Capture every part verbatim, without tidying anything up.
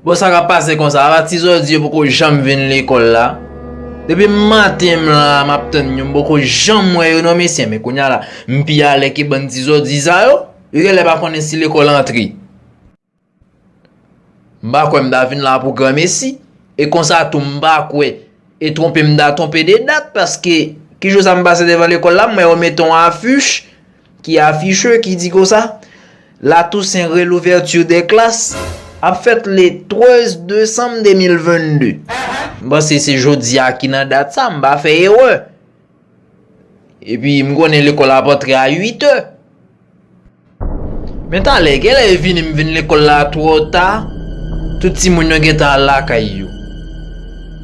Bon, sa k ap pase konsa, apa ti zòdi yo poko janm vin lekòl la? Depi maten m la, m ap tann yo, m poko janm wè yo non, mesye, men kounye a la, m pi alè ke bann ti zòdi sa yo. Yo genlè pa konnen si lekòl antre. M pa kwè m ta vin la pou granmesi. E konsa tou m pa kwè e twonpe m ta twonpe de dat, paske ki jou sa m pase devan lekòl la, m wè yo mete yon afich ki afiche, ki di konsa, La Toussaint, re l'ouverture des classes ap fèt le trèz desanm de mil vennde. M panse se jodi a ki nan dat sa, m pa fè erè. Epi m konnen lekòl ap antre a uit è. Men talè, genlè e vini m vin lekòl la twò ta, tout timoun yo gentan al lakay yo.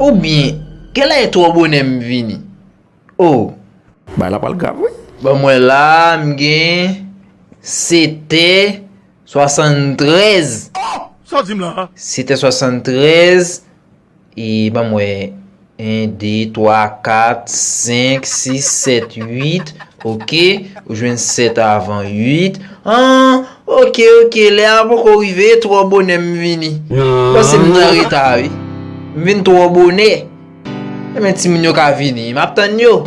Oubyen, genlè e twò bonè m vini. Oh. Bagay la pral grav, wi. Bon, mwen la, m gen sete swasanntrèz. Oh! Sa w di m la? Sete swasanntrèz. E ban m wè, en, de, twa, kat, senk, sis, sèt, uit. Oke, ou jwenn sèt avan uit. An, oke, oke, lè a poko rive, twò bonè m vini. Panse m nan reta, wi. M vin twò bonè. Enben, timoun yo ka vini, m ap tann yo.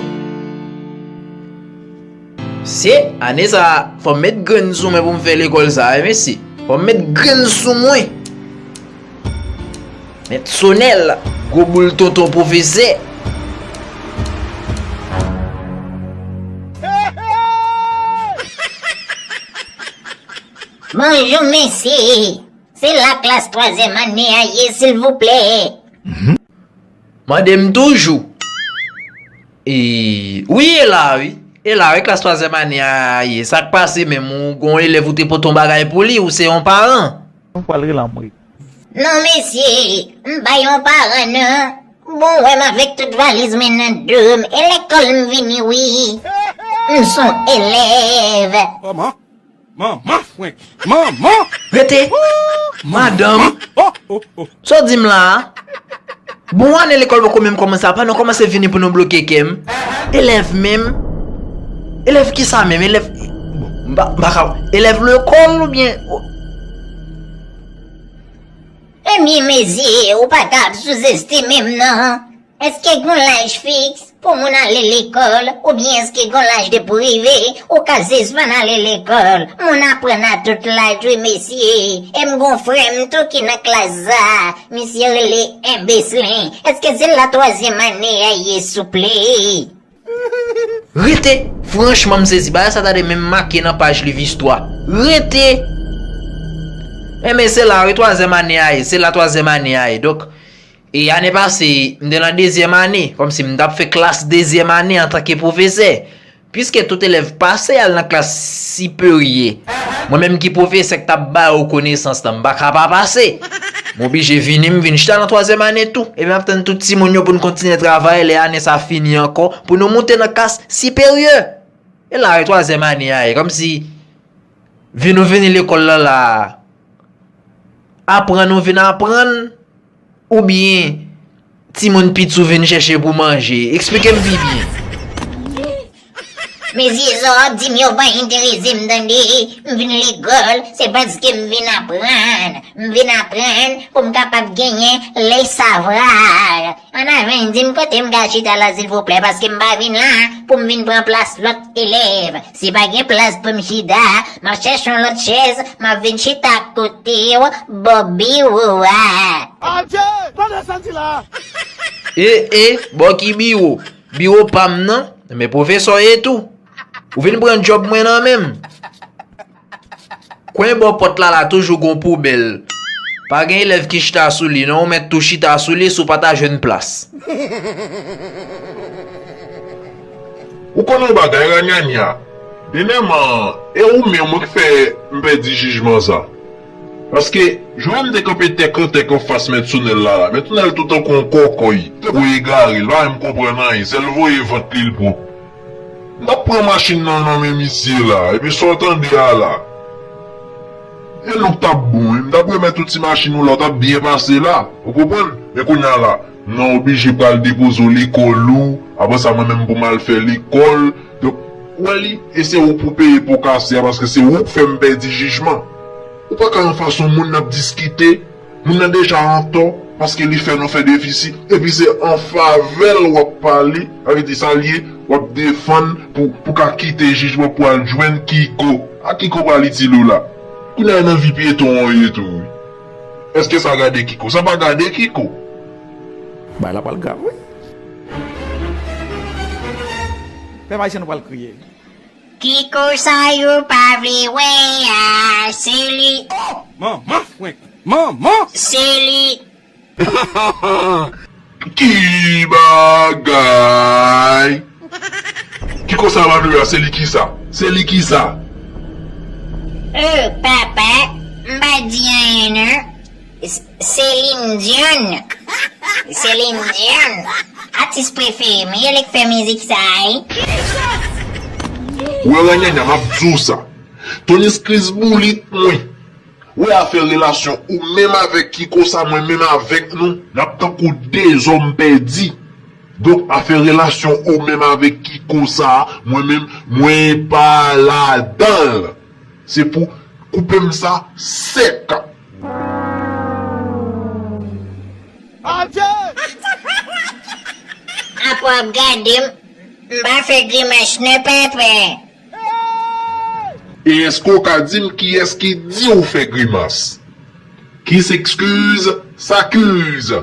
Se, ane sa, fò m met grenn sou mwen pou m fè lekòl sa, wi, mesye. Fò m met grenn sou mwen. Met sonèl, gwo boul tonton pwofesè. Bonjou, mesye. Se la klas twazyèm ane a ye, silvouplè? Mande m toujou. E, wi, e la, wi. E la, wi, klas twazyèm ane a ye. Sa k pase menm? Ou gon elèv ou te pote yon bagay pou li, ou se yon paran? Nou pral rele anmwe. Non, mesye, m pa yon paran, non. Bon, wè m avèk tout valiz mwen nan do m. E lekòl m vini, wi. M son elèv. Kòman? Manman frenk! Manman! Rete! Madanm! Oh, oh, oh. Sa w di m la a? Bon, ane lekòl poko menm kòmanse, apa nou kòmanse vini pou nou bloke kè m? Elèv menm? Elèv kisa menm? Elèv, bon, m pa, m pa ka, elèv lekòl oubyen? Ebyen, mesye, ou pa ka ap souzestime m, non. Èske gon laj fiks pou moun ale lekòl, oubyen èske gon laj depi w rive, ou ka sispann ale lekòl? Moun aprann a tout laj, wi, mesye. E m gon frè m tou ki nan klas sa. Misye rele Enbeslin. Èske se la twazyèm ane a ye, souple? Rete! Franchman, m sezi. Bagay sa ta dwe menm make nan paj liv istwa. Rete! Enben, se la, wi, twazyèm ane a ye. Se la twazyèm ane a ye. Donk, e ane pase, m te nan dezyèm ane. Kòmsi m t ap fè klas dezyèm ane antanke pwofesè. Piske tout elèv pase al nan klas siperyè, mwen menm ki pwofesè k t ap ba yo konesans lan, m pa ka pa pase. M oblije vini, m vin chita nan twazyèm ane tou. Epi m ap tann tout timoun yo pou n kontinye travay lè ane sa fini ankò, pou nou moute nan klas siperyè. E la, e twazyèm ane a ye, kòmsi vi nou vini lekòl la la a. Aprann ou vin aprann, oubyen timoun piti ou vin chèche pou manje? Eksplike m pi byen. Mesye, sa w ap di m yo pa enterese m, tande. M vin lekòl, se paske m vin aprann. M vin aprann pou m kapab genyen le savoir. An avan, di m kote m ka chita la, silvouplè, paske m pa vin la pou m vin pran plas lòt elèv. Si pa gen plas pou m chita, m ap chèche yon lòt chèz, m ap vin chita kote w, bò biwo a. Adje! Tande sa l di la a! E, e, bò ki biwo? Biwo pa m nan, men pwofesè w ye tou. Ou vin pran djòb mwen nan men m. Kwen bò pòt la la toujou gon poubèl. Pa gen elèv ki chita sou li, non, ou mèt tou chita sou li si w pa ta jwenn plas. Ou konn yon bagay, Ranyanya? Dènyèman, e ou menm ou ki fè m pèdi jijman sa. Paske, jodi a m te kanpe tèk an tèk anfas Mèt Sonèl la la. Mèt Sonèl tou tankou yon kòkòy. Ou egare, l pa menm konprann anyen, sèl voye vant li l pran. M t ap pran machin nan nan men misye la, epi sa w tande a la. E nou k t ap bon, wi. M t ap remèt ou ti machin ou la, w t ap byen pase la. Ou konprann? Men kounye a la, nan oblije pral depoze w lekòl ou, apre sa mwen menm pou m al fè lekòl. Donk, ou wè li, e se ou pou peye po kase a, paske se ou k fè m pèdi jijman. Ou pa ka yon fason moun n ap diskite. Moun nan deja antò, paske li fè nou fè defisi, epi se an favè l w ap pale, sa vle di sa l ye, w ap defann pou, pou ka kite jijman pou al jwenn Kiko. A Kiko pral itil ou la? Kounye a nan vi pyeton an ye tou, wi. Èske sa gade Kiko? Sa pa gade Kiko. Bagay la pral grav, wi. Pèp ayisyen nou pral kriye. Kiko sa yo pa vle wè a, se li. Oh! Manman frenk! Manman! Se li. Ki bagay! Kiko sa pa vle wè a, se li ki sa? Se li ki sa? Oh, papa, m pa di anyen non. S-, Celine Dion. Celine Dion. Atis prefere m, yo li k fè mizik sa a, wi. Wè Ranyanya, m ap di w sa. Tonis Kris boulit mwen. Wè afè relasyon ou menm avèk Kiko sa, mwen menm avèk nou, n ap tankou de zòm pèdi. Donk, afè relasyon ou menm avèk Kiko sa, mwen menm, mwen pa ladan l. Se pou koupe m sa sèk. Adje! Apa w ap gade m, m pa fè grimas non, papa. E èske w ka di m kiyès ki di w fè grimas? Qui s'excuse, s'accuse.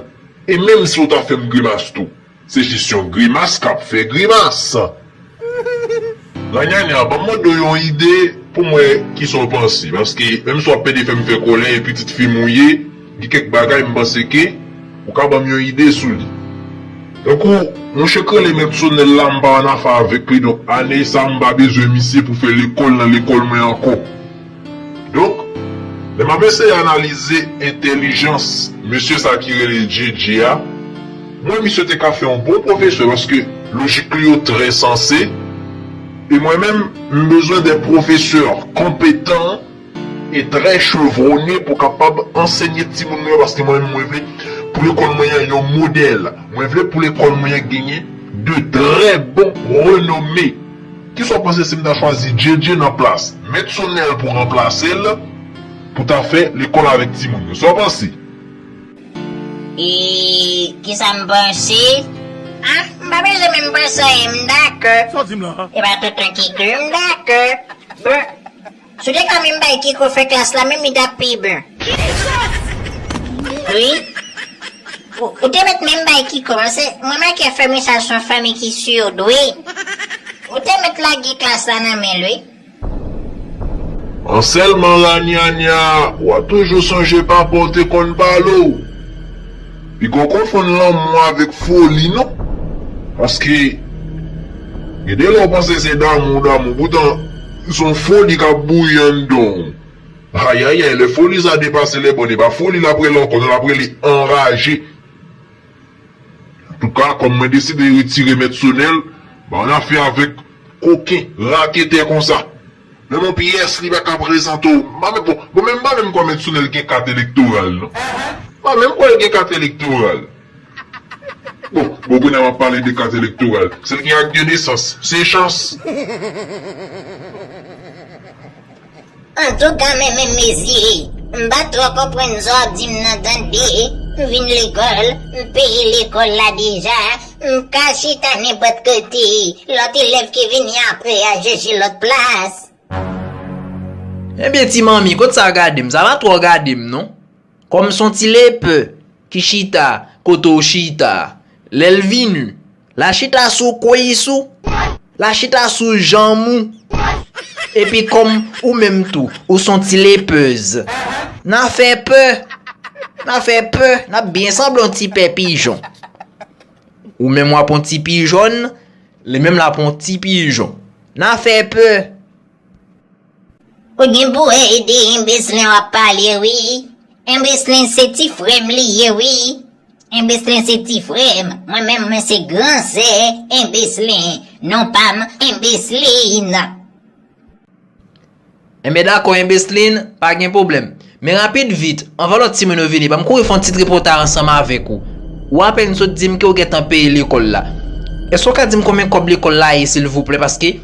E menm si w ta fè m grimas tou, se jis yon grimas k ap fè grimas. Ranyanya, ban m mande w yon ide pou m wè kisa w panse. Paske menm si w ap pede fè m fè kòlè e pitit fi m ou ye, gen kèk bagay m panse ke ou ka ban m yon ide sou li. Tankou, monchè k rele Mèt Sonèl la, m pa annafè avèk li, donk ane sa m pa bezwen misye pou fè lekòl nan lekòl mwen ankò. Donk, lè m ap eseye analize entèlijans mesye sa ki rele Djedje a, mwen, misye te ka fè yon bon pwofesè paske lojik li yo trè sanse. E mwen menm, m bezwen de pwofesè konpetan e trè chevwone pou kapab ansenye timoun mwen yo, paske mwen menm, mwen vle pou lekòl mwen an yon modèl. Mwen vle pou lekòl mwen an genyen de trè bon renome. Kisa w panse si m ta chwazi Djedje nan plas Mèt Sonèl pou ranplase l, pou ta fè lekòl avèk timoun yo? Sa w panse? E kisa m panse? Ah, m pa bezwen menm panse anyen, m dakò. Sa w di m la? E pa tonton Kiko, m dakò. Bon, si w te ka menm bay Kiko fè klas la, menm li t ap pi bon. Wi. Ou, ou te mèt menm bay Kiko, paske mwen make fè mesaj se yon fanmi ki sird, wi. Ou te mèt lage klas la nan men l, wi. An sèlman Ranyanya, w a toujou sonje papa w te konn pale w. Piga w konfonn lanmou avèk foli non. Paske gen de lè w panse se damou w damou, poutan se yon foli k ap bouyi anndan w. Ayayay, lè foli sa depase lè bòn, e pa foli l ap rele ankò non, l ap rele anraje. Antouka, kòm mwen deside retire Mèt Sonèl, ba w annafè avèk koken, raketè konsa. Menm yon pyès li pa ka prezante w. M pa menm, bon, bon, men m pa menm kwè Mèt Sonèl gen kat elektoral non. M pa menm kwè l gen kat elektoral. Bon, bon, kounye a m ap pale de kat elektoral. Se l gen ak de nesans. Se chans. Antouka, men, men, mesye, m pa twò konprann sa w ap di m nan, tande. M vin lekòl, m peye lekòl la deja, m ka chita nenpòt kote. Lòt elèv ki vini apre a jije lòt plas. Ebyen, ti manmi, kot sa gade m? Sa pa twò gade m, non. Kòm s on ti lepè ki chita kote w chita, lè l vini, l a chita sou kwis ou, l a chita sou janm ou. Epi kòm ou menm tou, ou s on ti lepèz, n a fè pè, n a fè pè, n ap byen sanble on ti pè pijon. Ou menm w ap on ti pijon, li menm l ap on ti pijon. N a fè pè. Ou gen pou wè e de enbeslin w ap pale wi. Enbeslin se ti frè m li ye wi. Enbeslin se ti frè m. Mwen menm mwen se gran sè enbeslin. Non pa m enbeslin. Enben dakò enbeslin, pa gen pwoblèm. Men rapid vit, anvan lòt timoun yo vini, ban m kouri fè yon ti tripotay ansanm avèk ou. Ou apèn sot di m ke w gentan peye lekòl la. Èske w ka di m konbyen kòb lekòl la ye silvouplè? Paske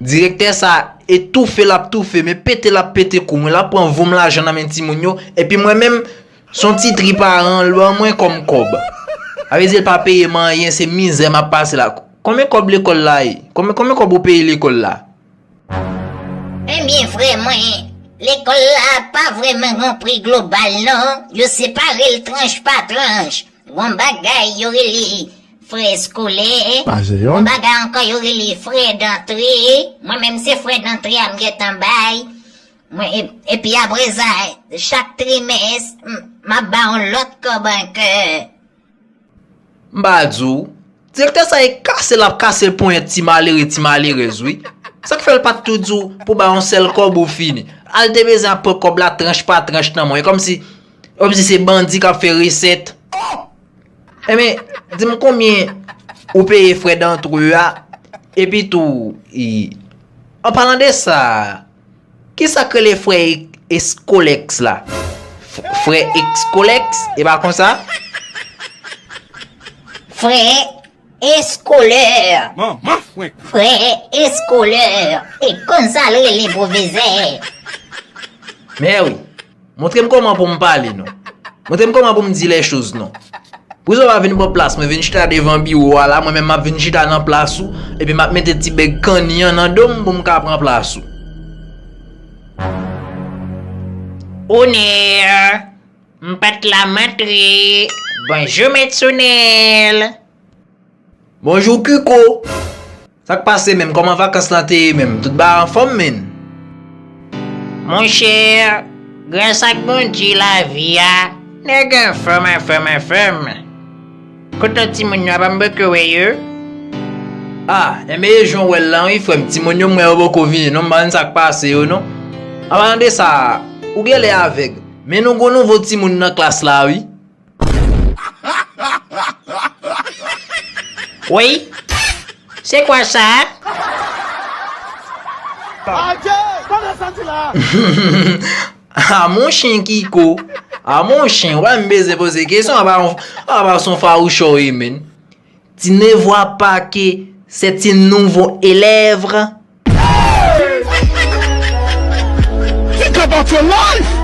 Direktè sa a etoufe l ap toufe, men pete l ap pete kou mwen, l ap pran voum lajan nan men timoun yo, epi mwen menm, Se yon ti tri paran l ban mwen kòm kòb. Sa vle di l pa peye m anyen, se mizè m ap pase la. Konbyen kòb lekòl la ye? Konbyen, konbyen kòb ou peye lekòl la? Ebyen, frè mwen, lekòl la pa vrèman gon pri global, non. Yo separe l tranch pa tranch. Gon bagay yo rele frè eskolè. Gon bagay ankò yo rele frè dantre. Mwen menm, se frè dantre a m gentan bay. Mwen, e- epi apre sa, chak trimès, m- m ap ba yon lòt kòb ankò. M pa di w, direktè sa e kase l ap kase l ponyèt ti malere, ti malerèz, wi. Sa k fè l pa t tou di w pou bay yon sèl kòb ou fini? Al te bezwen ap pran kòb la tranch pa tranch nan men w. E kòmsi, kòmsi se bandi k ap fè resèt. Enben, di m konbyen ou peye frè dantre a, epi tou, i- an palan de sa, kisa k rele frè Eskolèks la? F- Frè Eskolèks, e pa konsa? Frè eskolè. Manman frenk. Frè eskolè. E konsa l rele pwofesè. Mè wi, montre m kòman pou m pale non. Montre m kòman pou m di lèchoz non. Pouzo pa vin pran plas mwen, vin chita devan biwo a la, mwen menm m ap vin chita nan plas ou, epi m ap mete ti bèg kanni an nan do m pou m ka pran plas ou. Onè, m pa t la m antre. Bonjou, mèt Sonèl. Bonjou, Kiko. Sa k pase menm? Kòman vakans lan te ye menm? Tout bagay anfòm, menn? Monchè, gras ak Bondye, lavi a, nèg anfòm, anfòm, anfòm. Kote lòt timoun yo a, pa m poko wè yo? A, enben e jan w wè l lan wi, frè m. Timoun yo, m wè yo poko vini non, m pa konn sa k pase yo non. An palan de sa, ou genlè avèg, men nou gon nouvo timoun nan klas la wi. Wi. Se kwa sa? Adje! Sa w santi la? A mon chen Kiko. A mon chen, wè m bezwen poze kesyon, apa yon, apa se yon fawouchò w ye menn. Tu ne vois pas que c'est un nouveau élève? Think about your life!